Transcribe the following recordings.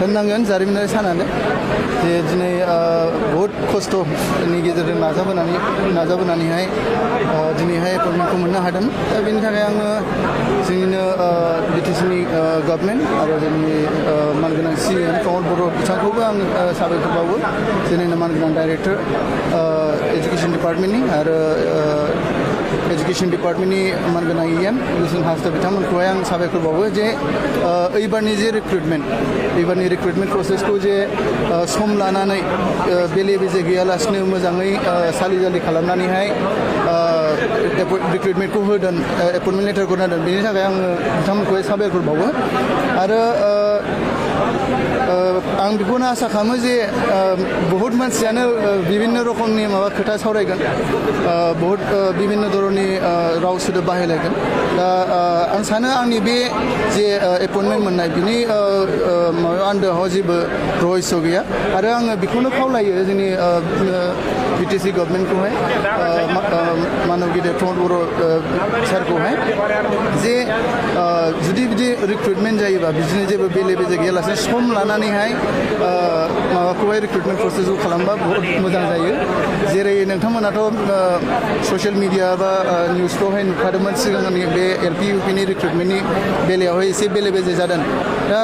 होननांगोन जारिमिनारि सानानो जे दिनै बहुद खस्थ'नि गेजेरजों नाजाबोनानैहाय दिनैहाय एपइन्टमेन्टखौ मोननो हादों दा बेनि थाखाय आङो जोंनिनो बिटिसिनि गभर्नमेन्ट आरो जोंनि मानगोनां सिएम प्रमद बर' बिथांखौबो आं साबायखर बावो जोंनिनो मानगोनां डाइरेक्टर एजुकेशन डिपार्टमेन्टनि आरो एजुकेशन डिपार्टमेन्टनि मानगोनां इएम लुसन हासदा बिथांमोनखौहाय आं साबायखर बावो जे एबारनि जे रिक्रुटमेन्ट प्रसेसखौ जे सम लानानै बेले बेजे गैयालासिनो मोजाङै सालि जालि खालामनानैहाय रिक्रुटमेन्टखौ होदों एपइन्टमेन्ट लेटारखौ होदों बेनि थाखाय आङो बिथांमोनखौहाय साबायखर बावो आरो आं बेखौनो आसा खालामो जे बहुत मानसियानो बिभिन्न रोखोमनि माबा खोथा सावरायगोन बहुत बिभिन्न धरननि राव सोदोब बाहायलायगोन दा आं सानो आंनि बे जे एपइन्टमेन्ट मोननाय बिनि माबा आन्दोआव जेबो रहस्य गैया आरो आङो बेखौनो खावलायो जोंनि बिटिसि गभर्नमेन्टखौहाय मानब गिदिर प्रमद बर' सारखौहाय जे जुदि बिदि रिक्रुटमेन्ट जायोबा बिदिनो जेबो बेले बेजे गैयालासे सम लानानैहाय माबाखौहाय रिक्रुटमेन्ट प्रसेसखौ खालामबा बहुत मोजां जायो जेरै नोंथांमोनाथ' ससियेल मिडिया बा निउसफ्रावहाय नुखादोंमोन सिगांनि बे एलपि इउपिनि रिक्रुटमेन्टनि बेलायावहाय एसे बेले बेजे जादों दा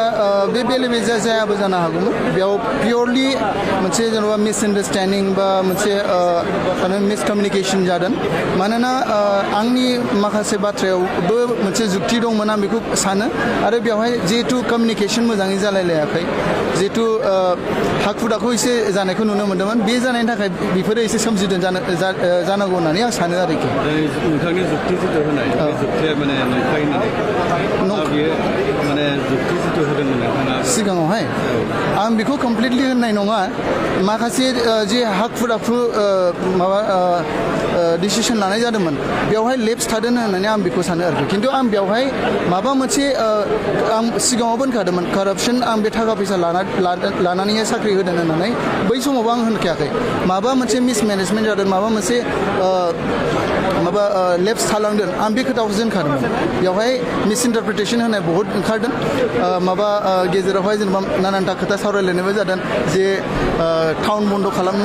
बे बेले बेजे जायाबो जानो हागौमोन बेयाव पियरलि मोनसे जेनेबा मिसआन्डारस्टेन्डिं बा मोनसे मिसकमिउनिकेसन जादों मानोना आंनि माखासे बाथ्रायावबो मोनसे जुक्ति दंमोन आं बेखौ सानो आरो बेवहाय जिहेतु कमिउनिकेसन मोजाङै जालायलायाखै जिहेतु हाखु दाखु एसे जानायखौ नुनो मोन्दोंमोन बे जानायनि थाखाय बेफोरो एसे सोमजिदों जानांगौ होननानै आं सानो आरोखि नोंथांनि जुक्ति जिथु होनाय जुक्तिया माने नंखाय होननानै बियो माने जुक्ति जिथु होदोंमोन नोंथाङा सिगाङावहाय आं बेखौ कमप्लिटलि होननाय नङा माखासे जे हाखु दाखु माबा डिसिसन लानाय जादोंमोन बेवहाय लेप्स थादों होननानै आं बेखौ सानो आरोखि खिन्थु आं बेवहाय माबा मोनसे आं सिगाङावबो होनखादोंमोन कारापसन आं बे थाखा फैसा लानानैहाय साख्रि होदों होननानै बै समावबो आं होनखायाखै माबा मोनसे मिसमेनेजमेन्ट जादों माबा मोनसे माबा लेप्स थालांदों आं बे खोथाखौसो होनखादोंमोन बेवहाय मिसइन्टारप्रिटेसन होनाय बहुद ओंखारदों माबा गेजेरावहाय जेनेबा नानानथा खोथा सावरायलायनायबो जादों जे टाउन बन्द खालामनो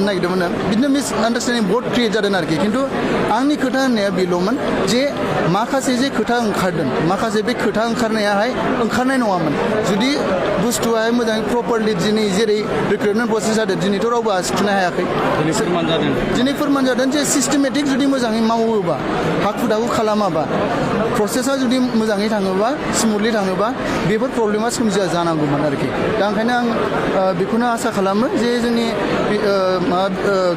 नागिरदोंमोन बिदिनो मिसआन्डारस्टेन्डिं बहुद क्रिएट जादों आरोखि खिन्थु आंनि खोथा होननाया बेल'मोन जे माखासे जे खोथा ओंखारदों माखासे बे खोथा ओंखारनायाहाय ओंखारनाय नङामोन जुदि बुस्थुआहाय मोजाङै प्रपारलि दिनै जेरै रिक्रुटमेन्ट प्रसेस जादों दिनैथ' रावबो आसिखिनो हायाखै दिनै फोरमान जादों जे सिस्टेमेटिक जुदि मोजाङै मावोबा हाखु दाखु खालामाबा प्रसेसा जुदि मोजाङै थाङोबा स्मुथलि थाङोबा बेफोर प्रब्लेमा सोमजिया जानांगौमोन आरोखि दा ओंखायनो आं बेखौनो आसा खालामो जे जोंनि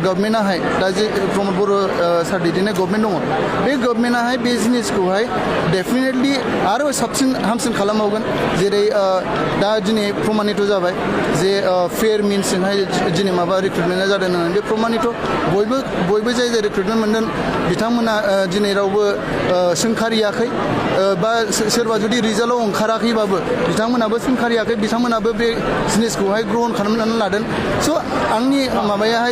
गभर्नमेन्टआहाय दा जे प्रमद बर' सार दैदेननाय गभर्नमेन्ट दङ बे गभर्नमेन्टआहाय बे जिनिसखौहाय डेफिनेटलि आरो साबसिन हामसिन खालामबावगोन जेरै दा दिनै प्रमानित जाबाय जे फेयार मिन्सजोंहाय दिनै माबा रिक्रुटमेन्टआ जादों होननानै बे प्रमानित बयबो जाय रिक्रुटमेन्ट मोनदों बिथांमोना दिनै रावबो सोंखारियाखै बा सोरबा जुदि रिजाल्टआव ओंखाराखैबाबो बिथांमोनाबो सोंखारियाखै बिथांमोनाबो बे जिनिसखौहाय ग्रहण खालामनानै लादों स' आंनि माबायाहाय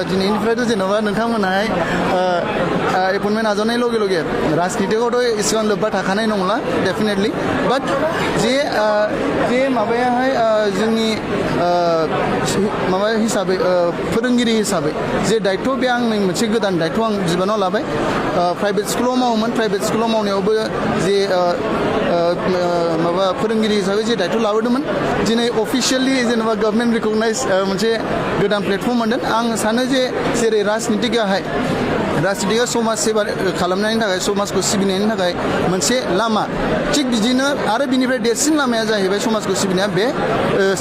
दिनैनिफ्रायथ' जेनेबा नोंथांमोनाहाय एपइन्टमेन्ट आजावनाय लगे लगे राजनितिकआवथ' इसेबां लोब्बा थाखानाय नंला डेफिनेटलि बाट जे माबायाहाय जोंनि माबा हिसाबै फोरोंगिरि हिसाबै जे दायथ' बे आंनि मोनसे गोदान दायथ' आं बिबानाव लाबाय प्राइभेट स्कुलाव मावोमोन प्राइभेट स्कुलाव मावनायावबो जे माबा फोरोंगिरि हिसाबै जे दायथ' लाबोदोंमोन दिनै अफिसियेलि जेनेबा गभर्नमेन्ट रिकगनाइज मोनसे गोदान प्लेटफर्म मोनदों आं सानो जे जेरै राजनितिका समाज सेवा खालामनायनि थाखाय समाजखौ सिबिनायनि थाखाय मोनसे लामा थिग बिदिनो आरो बिनिफ्राय देरसिन लामाया जाहैबाय समाजखौ सिबिनाया बे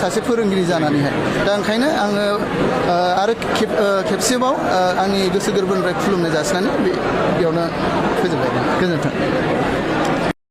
सासे फोरोंगिरि जानानैहाय दा ओंखायनो आङो आरो खेबसेबाव आंनि गोसो गोरबोनिफ्राय खुलुमनाय जासिनानै बेयावनो फोजोबबाय गोजोन्थों